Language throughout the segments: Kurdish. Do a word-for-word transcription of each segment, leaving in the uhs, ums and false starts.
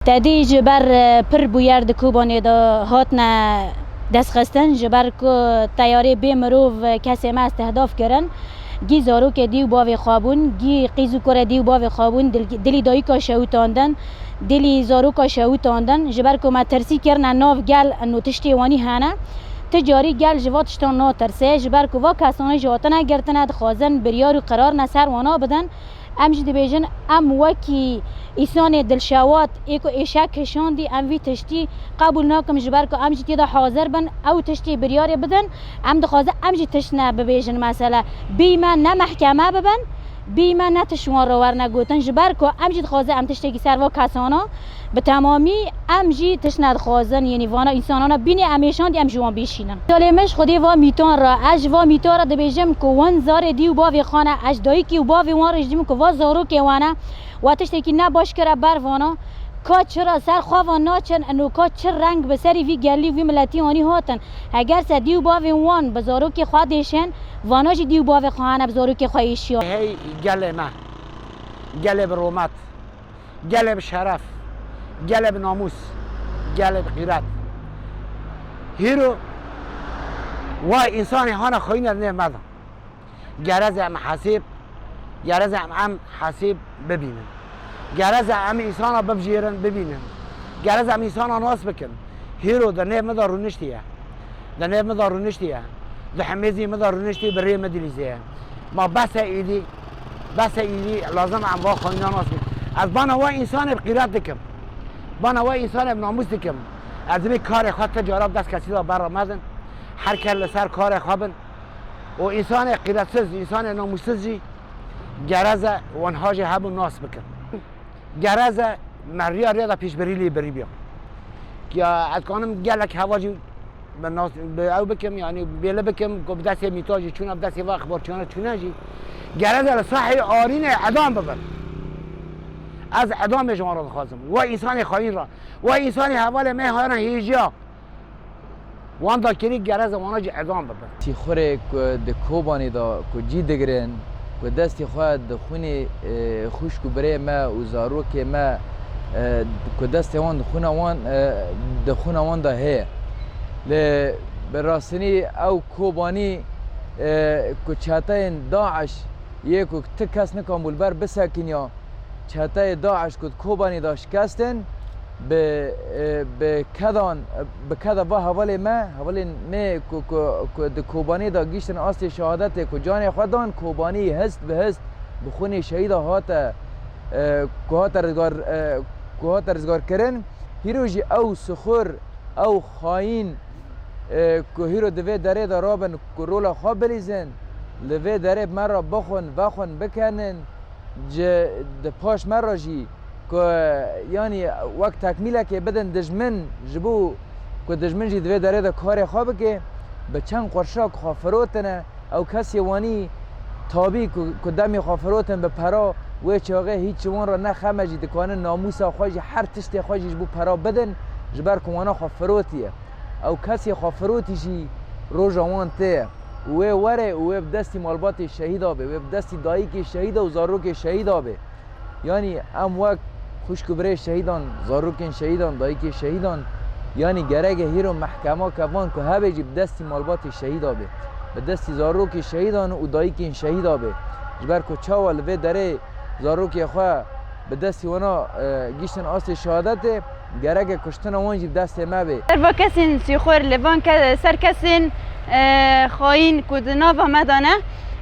Te dî ji ber, e, pir bûyer di Kobanê de hatine destxistin, ji ber ku teyarê bê mirov, e, kesê me îstihdaf kirin, gî zarokê dî û bavê xwe bûn, gî qîz û kurê dî û bavê xwe bûn, dil-, dilî dayika şewitandin, dilî zaroka şewitandin, ji ber ku me tirsî kirine nav gel û tiştê wanî hene. Ti carî gel ji va tiştan natirse, ji ber ku va kesane jî hatine girtine, dixwazin biryar û qerar ne ser wana bidin. Em jî dibêjin, em wekî îsanê dilşewat, ê ku êşe kişandî, em vî tiştî qebûl nakim, ji ber ku em jî tê de hazir bin, ew tiştî biryarê bidin. Em dixwazin em jî tişt ne bibêjin, mesele bî me ne mehkeme bibin, bî me ne tişt wan re werne gotin, ji ber ku em jî dixwazin em tiştekî ser va kesana bi temamî, em jî tişt nedixwazin, yenî vana însanana bînê em êşandî, em ji wan bêşînin. Salê min ji Xwedê va mîtan re, ez ji va mîtan re dibêjim ku wan zarê dî û bavê xwe ne, ez ji dayikî û bavê wan re jî dibêjim ku va zarokê wan e, we tiştekî ne baş kire ber vana, ka çi re ser xwe van naçin, ino ka çi reng bi serî vî gelî û vî miletî anî hatin. Heger se dî û bavên wan bi zarokê xwe dêşin, vana jî dî û bavê xwe hene bi zarokê xwe êşiya. Hey gelê me, gelê bi romet, gelê bi şeref, gelê bi namûs, gelê bi xîret. Hîro wa însanê hana xwîne nê me de. Gereze em hesîb, gereze em, em hesîb bibînin. Gereze em însana bibijêrin, bibînin. Gereze em însana nas bikin. Hîro di nêv min de rûniştiye. Di nêv min de rûniştiye. Di hemêzî min de rûniştî bi rê min dilîzê ye. Ma bes e îdî, bes e îdî lazim em va xwîna nas bikin. Ez bana wa însanê bi qîret dikim. Bana wa însanê bi namûs dikim. Ez divê karê xwe ti cara bi dest kesî de berra medin. Her kes li ser karê xwe bin. Û însanê qîretsiz, însanê namûssiz jî gereze wan hajê hebû nas bikin. Gereze me riya riya de pêşberî lê birî biya. Ya ez kanim gelek heva jî bi nas-, bi ew bikim, yanî bêli bikim ku bi destê mîta jî çûne, bi destê va exbarçiyana çûne jî. Gereze li sahê arînê edam bibin. Ez edamê ji wan re dixwazim. Wa însanê xayîn re, wa însanê hevalê me hayana hêjiya. Wan dakirî gereze wana jî edam bibin. Sîxurê ku di Kobanê de ku cî digirin, ku destê xwe di xwînê, e, xwişk û birê me û zarokê me, e, ku destê wan di xwîna wan, e, di xwîna wan de heye. Lê bi rastînî ew Kobanî, e, ku çeteyên DAIŞ yê ku ti kes nikan bû li ber bisekiniya, çeteyê DAIŞ ku di Kobanê de şikestin, bi, e, bi kedan, bi keda va hevalê me, hevalên me ku, ku, ku di Kobanê de giştin astê şehadetê ku canê xwe dan, Kobanî hist bi hist bi xwînê şehîda hate, e, ku hate rizgar, e, ku hate rizgar kirin. Hîro jî ew sixur, ew xayîn, e, ku hîro di vê derê de rabin ku rola xwe bilîzin, li vê derê me re bixwin, vexwin, bikenin, ji di paş me re jî ku, yanî, wek tekmîlekê bidin dijmin, ji bo ku dijmin jî di vê derê de karê xwe bike, bi çend qurşa ku xwe firotine, ew kesê wanî tabî ku, ku demê xwe firotin bi pera, wê çaxê hîç ji wan re ne xem e jî, dikanin namûsa xwe jî, her tiştê xwe jî ji bo pera bidin, ji ber ku wana xwe firotiye. Ew kesê xwe firotî jî roja wan tê ye. Û wê were û wê bi destî malbatê şehîda bê, wê bi destî dayikê şehîda û zarokê şehîda bê. Yanî em wek xwişk û birê şehîdan, zarokên şehîdan, dayikê şehîdan, yanî gerek e hîro mehkema ke van ku hebe jî bi destî malbatê şehîda bê, bi destî zarokê şehîdan û dayikên şehîda bê. Ji ber ku çawa li vê derê zarokê xwe bi destî wana, e, giştin astê şehadetê, gerek e kuştina wan jî bi destê me bê. Ser va kesên sîxur, li van ke-, ser kesên, e, xayîn ku di nava me de ne,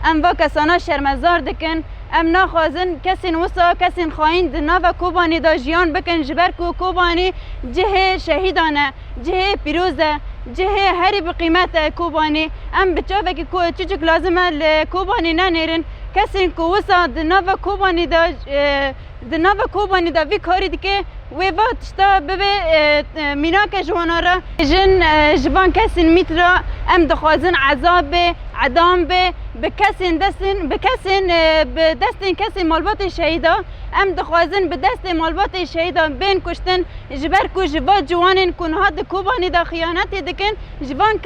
em va kesana şermezar dikin. Em naxwazin kesên wisa, kesên xayîn di nava Kobanê de jiyan bikin, ji ber ku Kobanê cihê şehîdan e, cihê pîroz e, cihê herî bi qîmet e Kobanê. Em bi çavekî ku-, çûçik lazim e li Kobanê nenêrin. Kesên ku wisa di nava Kobanê de, e, di nava Kobanê de vî karî dike, wê va tişta bibe, e, e, mînake ji wana re. Jin, e, ji van kesên mît re em dixwazin ezab be, edam be, bi kesên destên, bi kesên, e, bi destên kesên malbatê şehîda, em dixwazin bi destê malbatê şehîda bên kuştin, ji ber ku ji va ciwanên ku niha di Kobanê de xiyanetê dikin, ji van kes